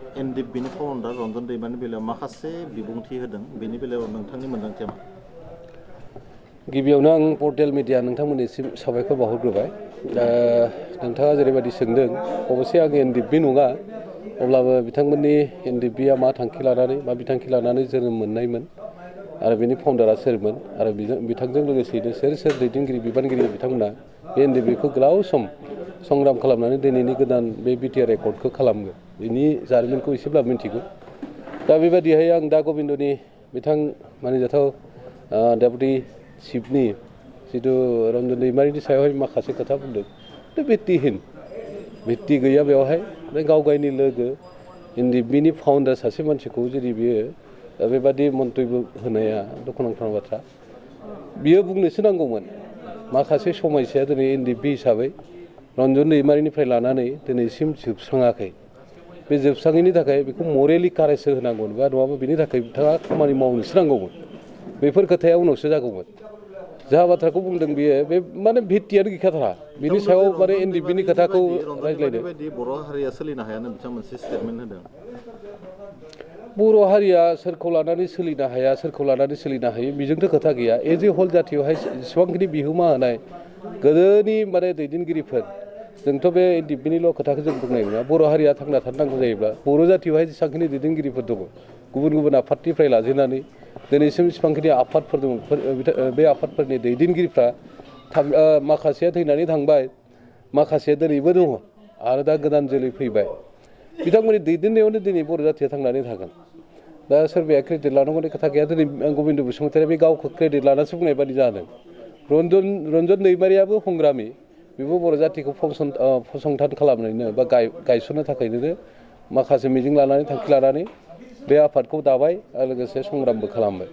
NDFB नि फाउन्डार रन्जन दैमारिनि बेलायाव माखासे बिबुंथि होदों बेनि बेलायाव नोंथांनि मोनदांथिया मा? गिबियावनो आं पर्टेल मिडिया नोंथांमोननिसिम साबायखर बावहरग्रोबाय। नोंथाङा जेरैबायदि सोंदों अबसे आं NDFB नङा अब्लाबो बिथांमोननि NDFBआ मा थांखि लानानै मा बिथांखि लानानै जोनोम मोननायमोन आरो बेनि फाउन्डारा सोरमोन आरो बिथांजों लोगोसेयैनो सोर दैदेनगिरि बिबानगिरि बिथांमोना बे NDFBखौ गोलाव सम संग्राम खालामनानै दिनैनि गोदान बे BTR रेकर्डखौ खालामगोन बिनि जारिमिनखौ एसेब्लाबो मिथिगौ। दा बेबायदिहाय आं दा गबिन्दनि बिथां मानिजाथाव डेपुटि चिफनि जिथु रन्जन दैमारिनि सायावहाय माखासे खोथा बुंदों भित्ति गैया बेवहाय गाव गावनि लोगो NDFBनि फाउन्डार सासे मानसिखौ जुदि बियो बेबादि मन्तब्य होनाया दुखुनांथाव बाथ्रा। बियो बुंनोसो नांगौमोन माखासे समस्याया दिनै NDFB हिसाबै रन्जन दैमारिनिफ्राय लानानै दिनैसिम जोबस्राङाखै। बे जोबस्राङैनि थाखाय बेखौ मरेलि कारेज होनांगौमोन बा नङाबा बेनि थाखाय बिथाङा खामानि मावनोसो नांगौमोन। बेफोर खोथाया उनावसो जागौमोन। जा बाथ्राखौ बुंदों बियो बे माने भित्तियानो गैखाथारा बिनि सायाव माने NDFBनि खोथाखौ रायज्लायदों। बर' हारिया सोलिनो हायानो बिथां मोनसे स्टेटमेन्ट होदों। बर' हारिया सोरखौ लानानै सोलिनो हाया सोरखौ लानानै सोलिनो हायो बेजोंथ' खोथा गैया। एज ए हल जाथियावहाय जेसेबांखिनि बिहोमा होनाय गोदोनि माने दैदेनगिरिफोर जोंथ' बे NDFBनिल' खोथाखौ जों बुंनाय नङा। बर' हारिया थांना थानांगौ जायोब्ला बर' जाथियावहाय जेसेबांखिनि दैदेनगिरिफोर दङ गुबुन गुबुन आफादनिफ्राय लाजेननानै दिनैसिम जेसेबांखिनि आफादफोर दङ बे आफादफोरनि दैदेनगिरिफ्रा माखासेया थैनानै थांबाय माखासेया दिनैबो दङ आरो दा गोदान जोलै फैबाय। बिथांमोननि दैदेननायावनो दिनै बर' जाथिया थांनानै थागोन। दा सोरबाया क्रेडिट लानांगौनि खोथा गैया। दिनै गबिन्द बसुमतारिया बे गावखौ क्रेडिट लानासो बुंनाय बादि जादों। रन्जन दैमारियाबो संग्रामि बेबो बर' जातिखौ फसंथान खालामनायनो बा गायसननो थाखायनो माखासे मिजिं लानानै थांखि लानानै बे आफादखौ दाबाय आरो लोगोसे संग्रामबो खालामबाय।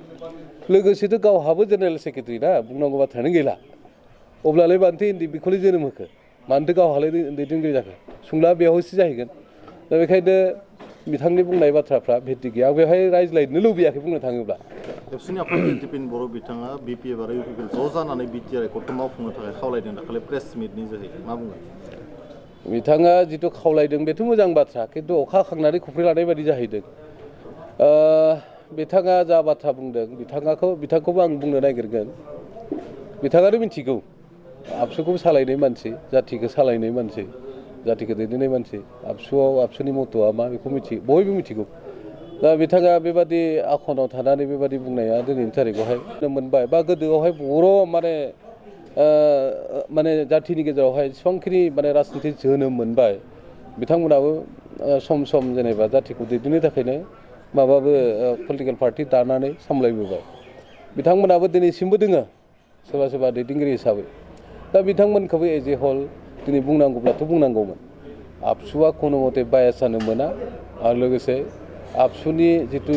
लोगोसेथ' गावहाबो जेनेरेल सेक्रेटारि ना बुंनांगौ बाथ्रायानो गैला। अब्लालाय मानोथो NDFBखौलाय जोनोम होखो मानोथो गावहालाय दैदेनगिरि जाखो सोंलुआ बेयावसो जाहैगोन। दा बेखायनो बिथांनि बुंनाय बाथ्राफ्रा भित्ति गैया। आं बेवहाय रायज्लायनो लुबैयाखै बुंनो थाङोब्ला। एबसुनि आफादगिरि दिपेन बर' बिथाङा BPF आरो UPP ज' जानानै BTR रेकर्डखौ मावफुंनो थाखाय खावलायदों दाखालि प्रेस मिटनि जोहै मा बुंगोन? बिथाङा जिथु खावलायदों बेथ' मोजां बाथ्रा खिन्थु अखा हाखांनानै खफ्रि लानाय बादि जाहैदों। बिथाङा जा बाथ्रा बुंदों बिथांखौबो आं बुंनो नागिरगोन। बिथाङानो मिथिगौ आबसुखौ सालायनाय मानसि जाथिखौ सालायनाय मानसि जातिखौ दैदेननाय मानसि आबसुनि मथ'आ मा बेखौ मिथियो बयबो मिथिगौ। दा बिथाङा बेबादि आखनाव थानानै बेबादि बुंनाया दिनैनि थारिखआवहाय मोनबाय बा गोदोआवहाय बर' माने जाथिनि गेजेरावहाय जेसेबांखिनि माने राजनिथि जोनोम मोनबाय बिथांमोनाबो सम सम जेनेबा जातिखौ दैदेननो थाखायनो माबाबो पलिटिकेल पार्टि दानानै सामलायबोबाय। बिथांमोनाबो दिनैसिमबो दोङो सोरबा सोरबा दैदेनगिरि हिसाबै। दा बिथांमोनखौबो एज ए हल दिनै बुंनांगौब्लाथ' बुंनांगौमोन। आबसुआ खुनु मथे बायास जानो मोना आरो लोगोसे आबसुनि जिथु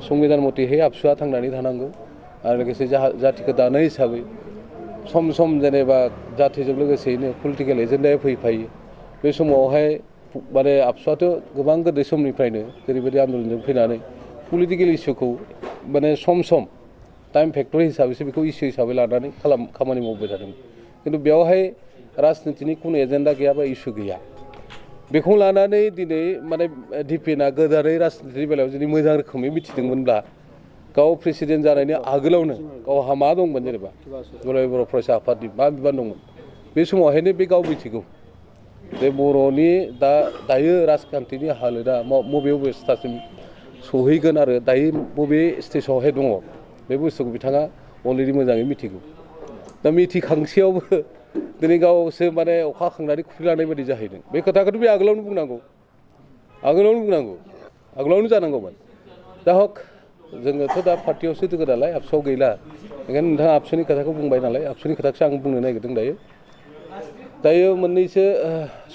संबिधान मथेहै आबसुआ थांनानै थानांगौ आरो लोगोसे जातिखौ दानाय हिसाबै सम सम जेनेबा जातिजों लोगोसेयैनो पलिटिकेल एजेन्डाया फैफायो। बे समावहाय माने आबसुआथ' गोबां गोदो समनिफ्रायनो जेरैबायदि आन्दलनजों फैनानै पलिटिकेल इस्युखौ माने सम सम टाइम फेक्टर हिसाबैसो बेखौ इस्यु हिसाबै लानानै खामानि मावबाय थादों। खिन्थु बेवहाय राजनितिनि खुनु एजेन्डा गैया बा इस्यु गैया। बेखौ लानानै दिनै माने दिपेना गोदानै राजनितिनि बेलायाव जुदि मोजां रोखोमै मिथिदोंमोनब्ला गाव प्रेसिडेन्ट जानायनि आगोलावनो गावहा मा दंमोन जेनेबा दुलाराय बर' फरायसा आफादनि मा बिबान दंमोन बे समावहायनो बे गाव मिथिगौ जे बर'नि दायो राजखान्थिनि हालोदा बबे स्टेजसिम सहैगोन आरो दायो बबे स्टेजावहाय दङ बे बुस्थुखौ बिथाङा अलरेडि मोजाङै मिथिगौ। दा मिथिखांसेयावबो दिनै गावसो माने अखा हाखांनानै खुफ्रि लानाय बायदि जाहैदों। बे खोथाखौथ' बे आगोलावनो बुंनांगौ आगोलावनो जानांगौमोन। दा हक जोङोथ' दा पार्टियावसो दङ नालाय आबसुआव गैला। ओंखायनो नोंथाङा आबसुनि खोथाखौ बुंबाय नालाय आबसुनि खोथाखौसो आं बुंनो नागिरदों दायो मोननैसो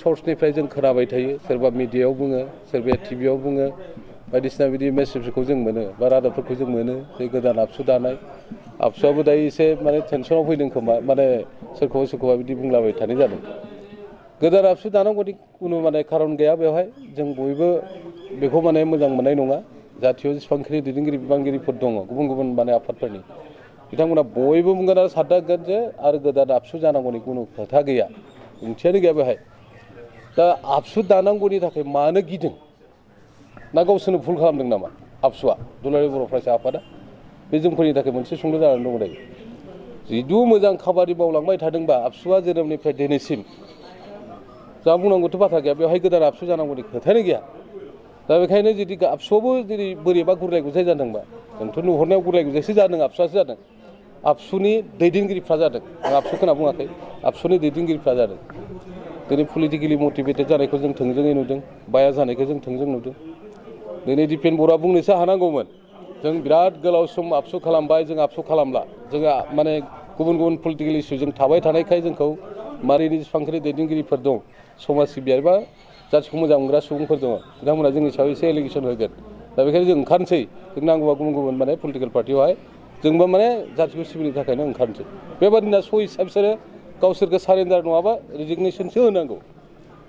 सर्सनिफ्राय जों खोनाबाय थायो सोरबा मिडियायाव बुङो सोरबाया टिभियाव बुङो बायदिसिना बिदि मेसेजफोरखौ जों मोनो बा रादाबफोरखौ जों मोनो जे गोदान आबसु दानाय आबसुआबो दायो एसे माने टेनसनाव फैदों खोमा माने सोरखौबा बिदि बुंलाबाय थानाय जादों। गोदान आबसु दानांगौनि खुनु माने खारन गैया। बेवहाय जों बयबो बेखौ माने मोजां मोननाय नङा। जातियाव जेसेबांखिनि दैदेनगिरि बिबानगिरिफोर दङ गुबुन गुबुन माने आफादफोरनि बिथांमोना बयबो बुंगोन आरो सानदांगोन जे आरो गोदान आबसु जानांगौनि खुनु खोथा गैया ओंथियानो गैया बेवहाय। दा आबसु दानांगौनि थाखाय मानो गिदों ना गावसोरनो भुल खालामदों नामा आबसुआ दुलाराय बर' फरायसा आफादा बे जोंफोरनि थाखाय मोनसे सोंलु जानानै दङ दायो जिदु मोजां खामानि मावलांबाय थादोंबा आबसुआ जोनोमनिफ्राय दिनैसिम जा बुंनांगौथ' बाथ्रा गैया बेवहाय गोदान आबसु जानांगौनि खोथायानो गैया दा बेखायनो जुदि आबसुआवबो जुदि बोरैबा गुरलाय गुजाय जादोंबा जोंथ' नुहुरनायाव गुरलाय गुजायसो जादों आबसुआसो जादों आबसुनि दैदेनगिरिफ्रा जादों आं आबसुखौ होनना बुङाखै आबसुनि दैदेनगिरिफ्रा जादों दिनै पलिटिकेलि मटिभेटेड जानायखौ जों थोंजोङै नुदों बाया जानायखौ जों थोंजों नुदों दिनै दिपेन बर'आ बुंनोसो हानांगौमोन जों बिराद गोलाव सम आबसु खालामबाय जों आबसु खालामला जोंहा माने गुबुन गुबुन पलिटिकेल इस्युजों थाबाय थानायखाय जोंखौ मारिनि जेसेबांखिनि दैदेनगिरिफोर दं समाज सिबियारि बा जाथिखौ मोजां मोनग्रा सुबुंफोर दङ बिथांमोना जोंनि सायाव एसे एलिगेसन होगोन दा बेखायनो जों ओंखारनोसै जों नांगौबा गुबुन गुबुन माने पलिटिकेल पार्टियावहाय जोंबो माने जाथिखौ सिबिनो थाखायनो ओंखारनोसै बेबादिनो सयस बिसोरो गावसोरखौ सारेन्डार नङाबा रिजिगनेसनसो होनांगौ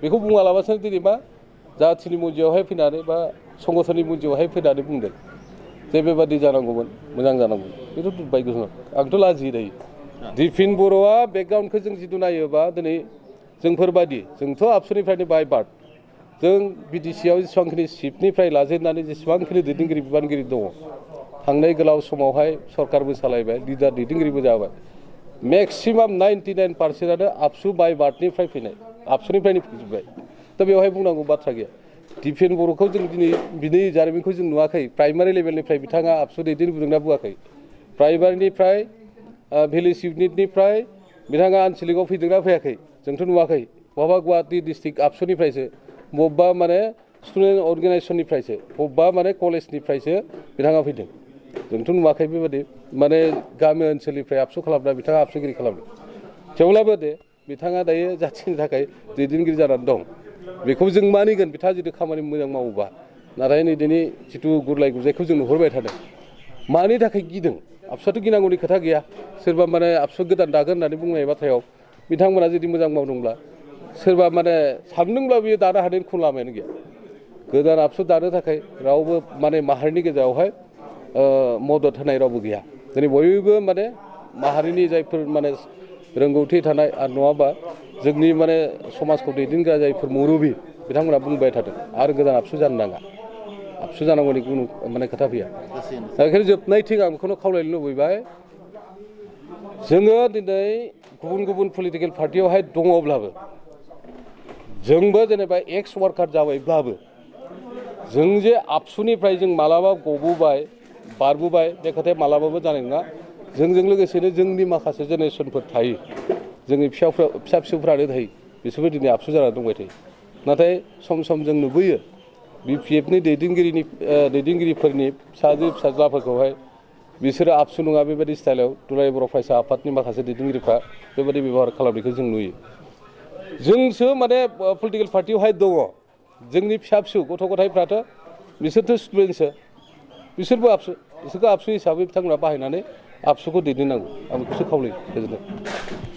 बेखौ बुङालाबासो दिनै मा जाथिनि मन्दिरावहाय फैनानै बा संगठननि मन्दिरावहाय फैनानै बुंदों जे बेबादि जानांगौमोन मोजां जानांगौमोन बेथ' दुब्बाय गोहोम आंथ' लाजियो दायो दिपेन बर'आ बेकग्राउन्डखौ जों जिथु नायोबा दिनै जोंफोरबादि जोंथ' आबसुनिफ्रायनो बाय बार्थ जों बिटिसिआव जेसेबांखिनि सिटनिफ्राय लाजेननानै जेसेबांखिनि दैदेनगिरि बिबानगिरि दङ थांनाय गोलाव समावहाय सरकारबो सालायबाय लिडार दैदेनगिरिबो जाबाय मेक्सिमाम 99% आबसु बाय बार्थनिफ्राय फैनाय आबसुनिफ्रायनो फैजोब्बाय दा बेवहाय बुंनांगौ बाथ्रा गैया दिपेन बर'खौ जों दिनै बिनि जारिमिनखौ जों नुवाखै प्राइमारि लेभेलनिफ्राय बिथाङा आबसु दैदेनबोदोंना बुङाखै प्राइमारिनिफ्राय भिलेज इउनिटनिफ्राय बिथाङा आनसलिकआव फैदोंना फैयाखै जोंथ' नुवाखै बहाबा गुवाहाटि डिस्ट्रिक्ट आबसुनिफ्रायसो बबेबा माने स्टुडेन्ट अर्गेनाइजेसननिफ्रायसो बबेबा माने कलेजनिफ्रायसो बिथाङा फैदों जोंथ' नुवाखै बेबादि माने गामि ओनसोलनिफ्राय आबसु खालामना बिथाङा आबसुगिरि खालामदों थेवब्लाबो दे बिथाङा दायो जाथिनि थाखाय दैदेनगिरि जानानै दं बेखौ जों मानिगोन बिथाङा जुदि खामानि मोजां मावोबा नाथाय नै दिनै जिथु गुरलाय गुजायखौ जों नुहुरबाय थादों मानि थाखाय गिदों आबसुआथ' गिनांगौनि खोथा गैया सोरबा माने आबसु गोदान दागोन होननानै बुंनाय बाथ्रायाव बिथांमोना जुदि मोजां मावदोंब्ला सोरबा माने सानदोंब्ला बियो दानो हानायनि खुन लामायानो गैया गोदान आबसु दानो थाखाय रावबो माने माहारिनि गेजेरावहाय मदद होनाय रावबो गैया दिनै बयबो माने माहारिनि जायफोर माने रोंगौथि थानाय आरो नङाबा जोंनि माने समाजखौ दैदेनग्रा जायफोर मुरबि बिथांमोना बुंबाय थादों आरो गोदान आबसु जानो नाङा आबसु जानांगौनि खुनु माने खोथा फैया दा बेखायनो जोबनायथिं आं बेखौनो खावलायनो लुबैबाय जोङो दिनै गुबुन गुबुन पलिटिकेल पार्टियावहाय दङब्लाबो जोंबो जेनेबा एक्स वार्कार जाबायब्लाबो जों जे आबसुनिफ्राय जों मालाबा गबोबाय बारबोबाय बे खोथाया मालाबाबो जानाय नङा जोंजों लोगोसेनो जोंनि माखासे जेनेरेसनफोर थायो जोंनि फिसा फिसौफ्रानो थायो बिसोरबो दिनै आबसु जानानै दंबाय थायो नाथाय सम सम जों नुबोयो बिपिएफनि दैदेनगिरिफोरनि फिसाजो फिसाज्लाफोरखौहाय बिसोरो आबसु नङा बेबायदि स्टाइलाव दुलाराय बर' फरायसा आफादनि माखासे दैदेनगिरिफ्रा बेबायदि बेब'हार खालामनायखौ जों नुयो जोंसो माने पलिटिकेल पार्टियावहाय दङ जोंनि फिसा फिसौ गथ' गथायफ्राथ' बिसोरथ' स्टुडेन्टसो बिसोरबो बिसोरखौ आबसु हिसाबै बिथांमोना बाहायनानै आबसुखौ दैदेननांगौ आं बेखौसो खावलायो गोजोननाय